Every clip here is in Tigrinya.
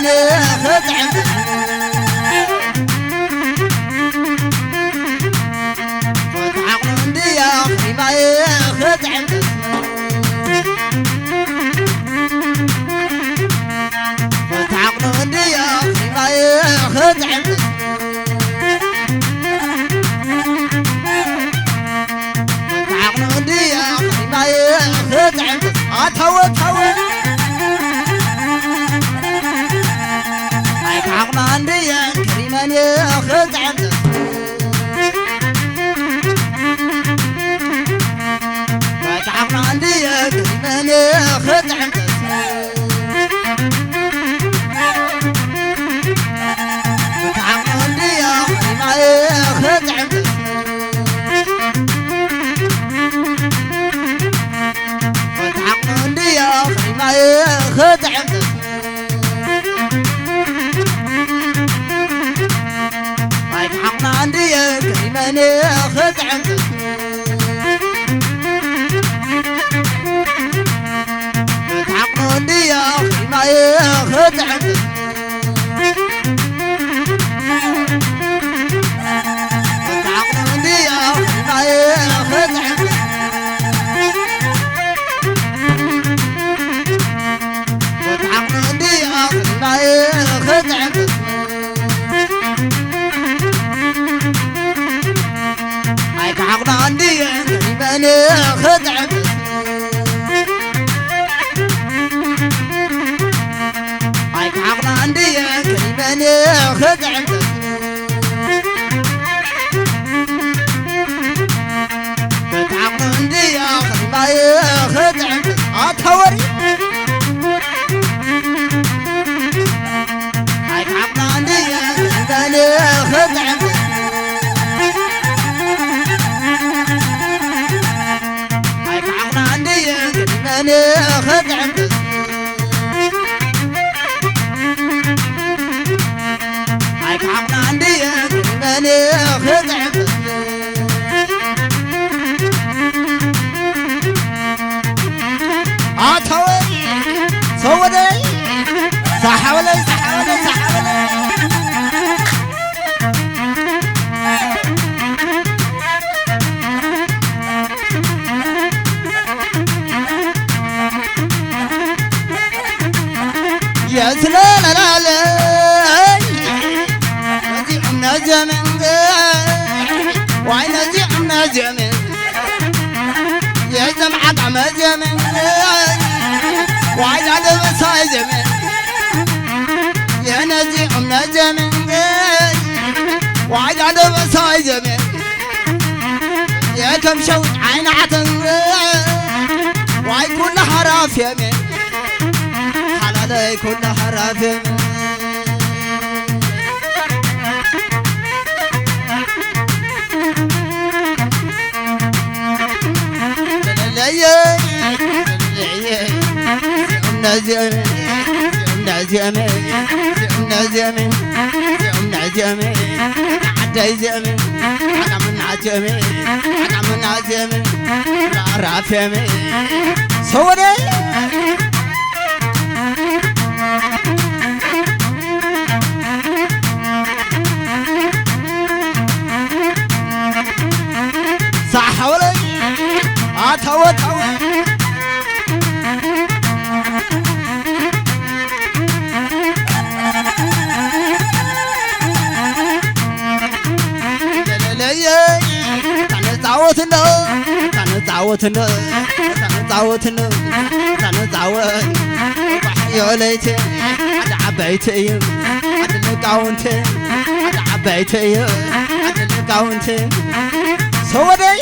ክጥዕም። ዓቕሉ እንድያ ክሪማይ ክጥዕም። ዓቕሉ እንድያ ክሪማይ ክጥዕም። ዓቕሉ እንድያ ክሪማይ ክጥዕም። ኣታወ፣ ኣታወ። ኣይትዓቕማ እንድየ ክሪመን ክጥዕም። ኣይትዓቕማ እንድየ ክሪመን ክጥዕም። ኣይትዓቕማ እንድየ ክሪማይ ክጥዕም። ወትዓቕኑ እንድያ ኸይማየ ኽጥዕም። ኣይትዓቕና እንድየ ከይመነ ኽጥዕም። ወትዓቕኑ እንድያ ኸይማየ ኽጥዕም። ኣይትዓቕና እንድየ ከይመነ ኽጥዕም። ኣይትዓቕና እንድየ ከይመነ ኽጥዕም። ኣይትዓቕና እንድየ ከይማየ ኽጥዕም። ኣታ ወሪ። ኣይትዓቕና እንድየ ከይመነ ኽጥዕም። ኣይትዓቕና እንድየ ከይመነ ኽጥዕም። ኣይትዓቕና እንድየ ከይመነ ኽጥዕም። ኣታወይ ሰወደይ ሳሓበለይ ሳሓበለይ ሳሓበለይ። የስለለላለይ ነዚ እምነት ዘመን ዋይ ነዚ እምነት ዘመን የዘም ዓጋመ ዘመን ዋይ ዳደበሳይ ዘመን የነዚ እምነት ዘመን ዋይ ዳደበሳይ ዘመን የከም ሸውጥ ዓይናዕተን ዋይ ኩሉ ሓራፍ የመን ሓላለይ ኩሉ ሓራፍ የመን። ለለየ፣ ለለየ፣ እምነዚየመ፣ እምነዚየመ፣ እምነዚየመ፣ እምነዚየመ፣ ዓዳይ ዚየመ፣ ዓጋምና ዚየመ፣ ዓጋምና ዚየመ፣ ራራፍ የመ፣ ሰወደ። ሳሕ ሓወለይ ኣታወ ኣታወ። ለለየ ታነጻወት እንዶ ታነጻወት እንዶ ታነጻወት እንዶ ታነጻወት ባሕዮ ለይቲ ሓደ ዓበይቲ እዩ ሓደ ልቃውንቲ ሓደ ዓበይቲ እዩ ሓደ ልቃውንቲ ሰወደይ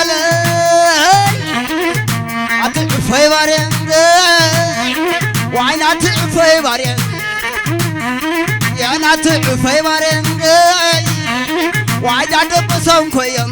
የስለለላለይ ኣቲ ዕፎይ ባርየ ዋይናቲ ዕፎይ ባርየ የናቲ ዕፎይ ባርየ ዋይ ዳደበሰም ኮዮም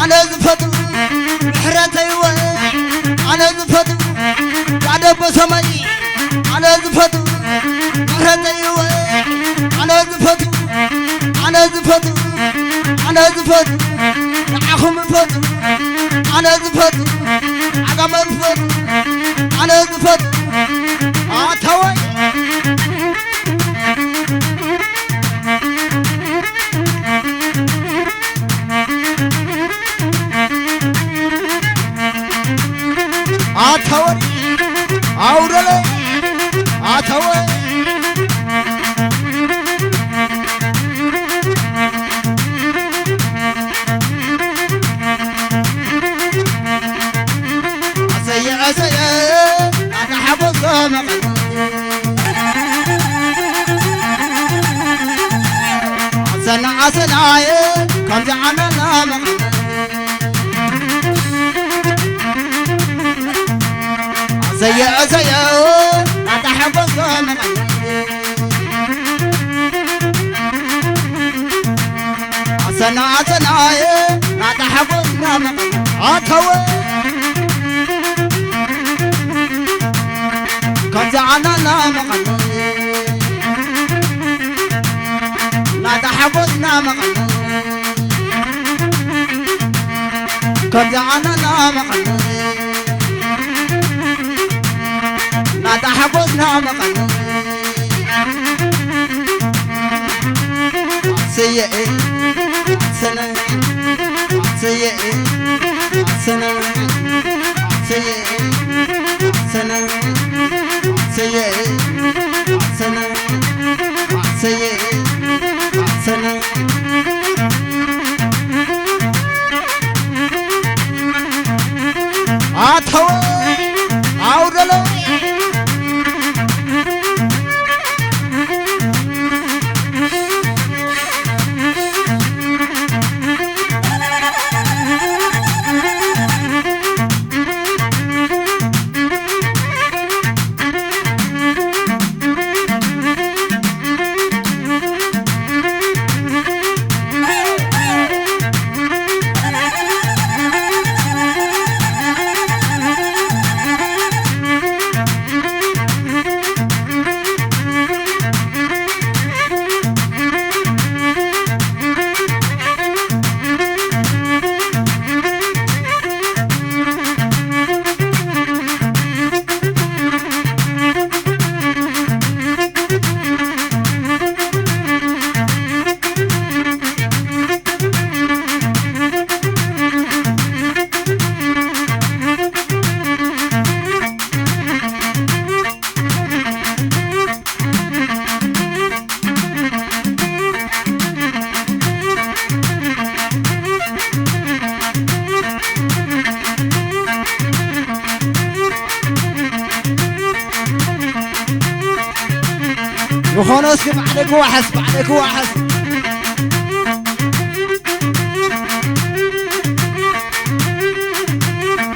ኣነ ዝፈቱ ምሕረተይወ ኣነ ዝፈቱ ዳደቦ ሰማይ ኣነ ዝፈቱ ምሕረተይወ ኣነ ዝፈቱ ኣነ ዝፈቱ ኣነ ዝፈቱ ንዓኹም ዝፈቱ ኣነ ዝፈቱ ዓጋመ ዝፈቱ ኣነ ዝፈቱ ኣታወይ ኣታወ ኣውረለ ኣታወ ኣሰየ ኣሰየ ኣታ ሓጎስ መቐ ኣሰና ኣሰናየ ከምዚ ዓመና መቐ ኣሰየ ኣሰየ ኣታ ሓጎስ መቐ ኣሰና ኣሰናየ ናታ ሓጎስና መቐ ኣተወ ከምዚ ዓናና መቐ ናታ ሓጎስና መቐ ከምዚ ዓናና መቐ ናታ ሓጎስና መቐ ስየ ሰነ ስየ ሰነ ስየ ሰነ ስየ ሰነ ስየ ሰነ ኣተወ ኣውደሎ ዝኾነ እስኪ ባዕለይ ክዋሓስ ባዕለይ ክዋሓስ